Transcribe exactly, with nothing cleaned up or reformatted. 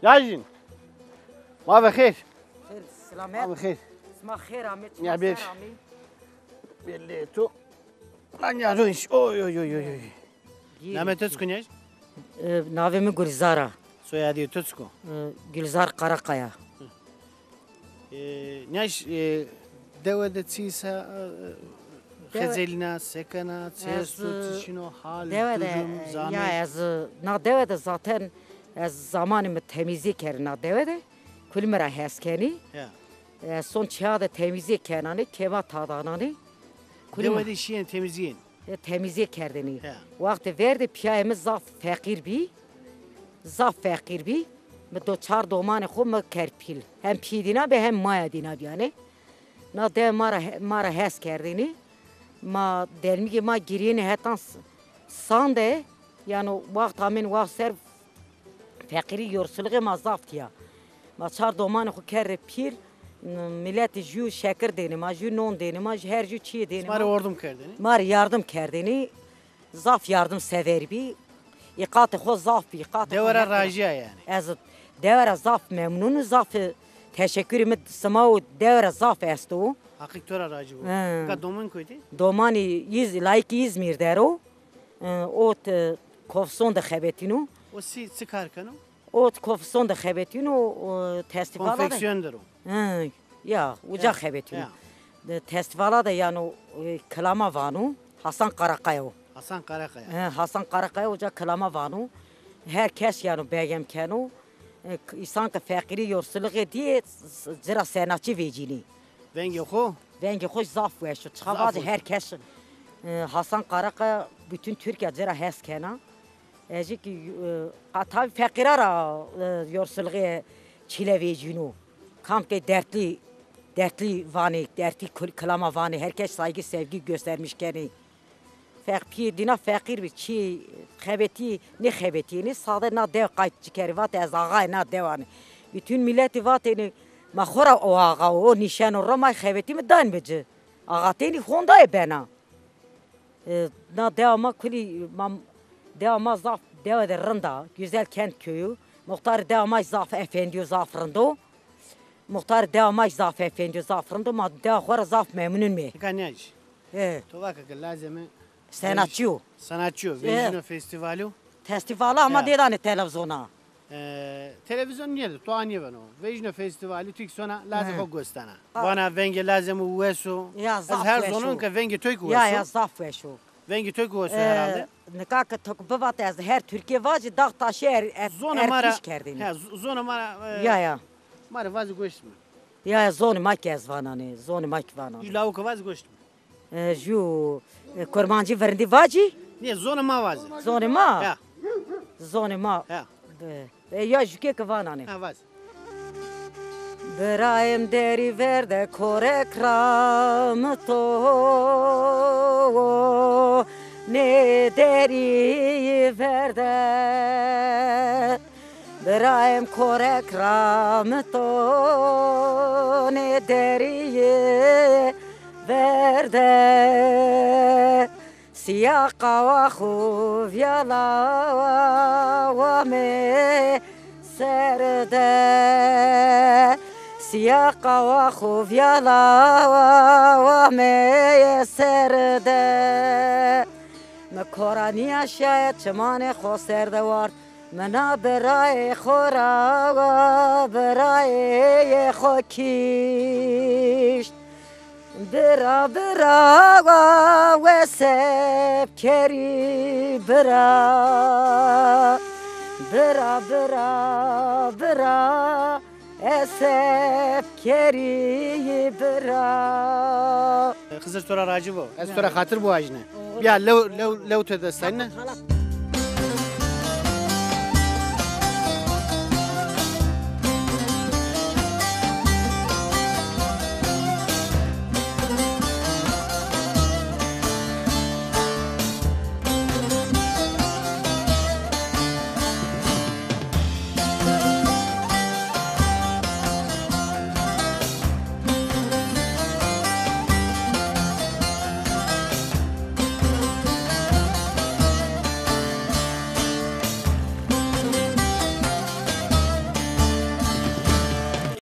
Tajîn. Ma ve xêr. Xêr, selamet. Ma ve xêr. Sima xêr amê, çima ser amê. Belli tu. Lan ya dönüş. Oy, oy, oy, oy, oy. Namê to çik o nîyaj? E, navê mi Gulzar a. Soyadê to çik o? E, Gulzar Karakaya. E, nîyaj, e, dewe de çi îsa, e, xezelîna, se kena, çi esto, çi şino, hal, durum, e, zamê? Ya ez, e, na dewe de zaten ez zamanê mi temîzlîk kerî na dewe de. Kulî mi ra hes kenî. Ya. E, son çiya de temîzlîk kenanê, kêma tadananê. Kulî mi... Dewe de şîyên temîzlîyên? E, temîzlîk kerdênî. Ya. Wextê ver de pîyayê mi zaf feqîr bî. Zaf feqîr bî. Mi do çar domanê xo mi kerd pîl. Hem pîyê dîna bî hem maya dîna bî yanî. Na dewe ma ra, ma ra hes kerdênî. Ma delmîgê ma girîyênê hetan s-, san de, yanî waxt amên waxt ser feqîrî yorsuluxê ma zaf tîya. Ma çar domanê xo kerdê pîl, miletî jû şekir dênê ma, jû non dênê ma, jû her jû çîyê dênê ma. Ma rê yardim kerdênî? Ma rê yardim kerdênî. Zaf yardimsever bî. Îqatê xo zaf bî. Îqatê xo... Dewe ra rajîya yanî? Ez dewe ra zaf memnun û zaf teşekkürê mi sima û dewe ra zaf esto. Haqî to ra rajî bo. Hı. Ka doman kotî? Domanî Îz-, layikî Îzmîr der o. E, o, e, kofson de xebetîno. O çi, çi kar keno? O kofson de xebetîno, o testîfala de. Konfeksiyon der o. Hı, ya, uca xebetîno. Ya. De testîfala de yanî, e, kilama vano, Hasan Karakaya o. Hasan Karakaya. Hı, Hasan Karakaya uca kilama vano. Her kes yanî begem keno. E, k-, însan ke feqîrî, yorsuluxê dîyê, s-, s-, ci ra senatçî vecînî. Vengê xo? Vengê xo zaf weş o. Çiqa vacî, her kes, e, Hasan Karakaya bütün Türkiye ci ra hes kena. Ez jî kî, e, a, tabî feqîra ra, e, yorsuluxê çîle vecîno. Kam ke dertlî, dertlî vanê, dertlî kul-, kilama vanê, her kes saygı sevgi göstermiş kenê. Feq-, pîyê dîna feqîr bî, çî xebetî, nêxebetîyênê, sade na dew qayt ci kerê, vatê ez axayê na dewan î. Bütün miletî vatênê, ma xo ra o axa o, o nîşeno ro, ma xebetîme danîme ci. Axatênî hondayê bena. E, na dewa ma kulî, ma, dewa ma zaf dewe de rind a, Güzel Kent köyü. Muxtarê dewa ma zaf efendî yo, zaf rind o. Muxtarê dewa ma zaf efendî yo, zaf rind o. Ma dewa xo ra zaf memnun me. Nika nîyaj. E. To vake ke lazeme... Senatçî yo. Senatçî yo. E. Vejîno festîvalo. Festîvala ama nêdanê televîzyona. E, televîzyon nîyedê, to anîye beno. Vejîno festîvalî, tik sona, lazê xo gos dana. Ha. Vana vengê lazê mi wes o. Ya, zaf weş o. Ez her zonon ke vengê to kî wes o. Ya, ya, zaf weş o. Vengê to kî wes o herhalde. Nika ke to kî bivatê ez her Tirkîye vacî, dax taşî er, er, zonê ma ra, erkîş kerdênî. He, z-, zonê ma ra, e, ya, ya. Ma rê vazî goştîme. Ya, ya, zonê ma kî ez vananê, zonê ma kî vananê. Ju lawike vazî goştîme. E, ju, e, kurmancî virindî vacî? Nê, zonê ma vazî. Zonê ma? Ya. Zonê ma. Ya. De. E, ya jûkê ke vananê. Ha, vaz. Birayêm derî ver de korek ramito, nê derî ver de. Birayêm korek ramito, nê derî ver de. Sîya qawa xo vîyala wa, wa me ser de. Sîya qawa xo vîyala wa, wa me ser de. Mi kora nîya şaye çimanê xo ser de ward. Mi na birayê xo ra wa, birayê xo kîşt. Bira, bira, wa, wesep kerî bira. Bira, bira, bira, esep kerî bira. Xizir to ra racî bo. Ez to ra xatir biwajîne. Bîya lew, lew, lew to dest dayne.